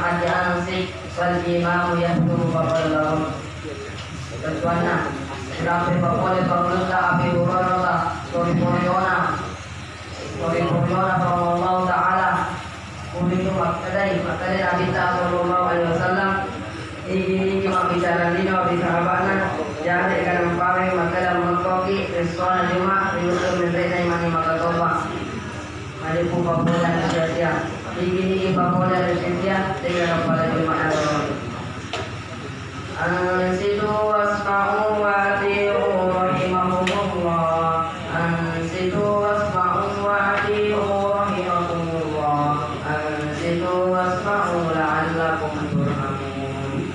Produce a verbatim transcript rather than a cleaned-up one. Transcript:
Aja ansik wal imamu yahdumu faqad laghau. Tentuanna, sampai papole pangulutta Abi Hurairah, tori-toriona, tori-toriona, radhiyallahu ta'ala. Kulitu makkedai, makkedai Nabitta sallallahu alaihi wasallam, igi-igi mabbicara lino ri sahabana, jari kanampai makkeda mekkoki rissona Juma, ri wettu menre'na mani makatoba. Majeppu papole anu sia-sia. Igi-igi papole anu sia-sia, tega kepala Juma anu. Ansitu wasma'u wa ati'u rahimakumullah. Ansitu wasma'u wa ati'u rahimakumullah. Ansitu wasma'u la'allakum turhamun.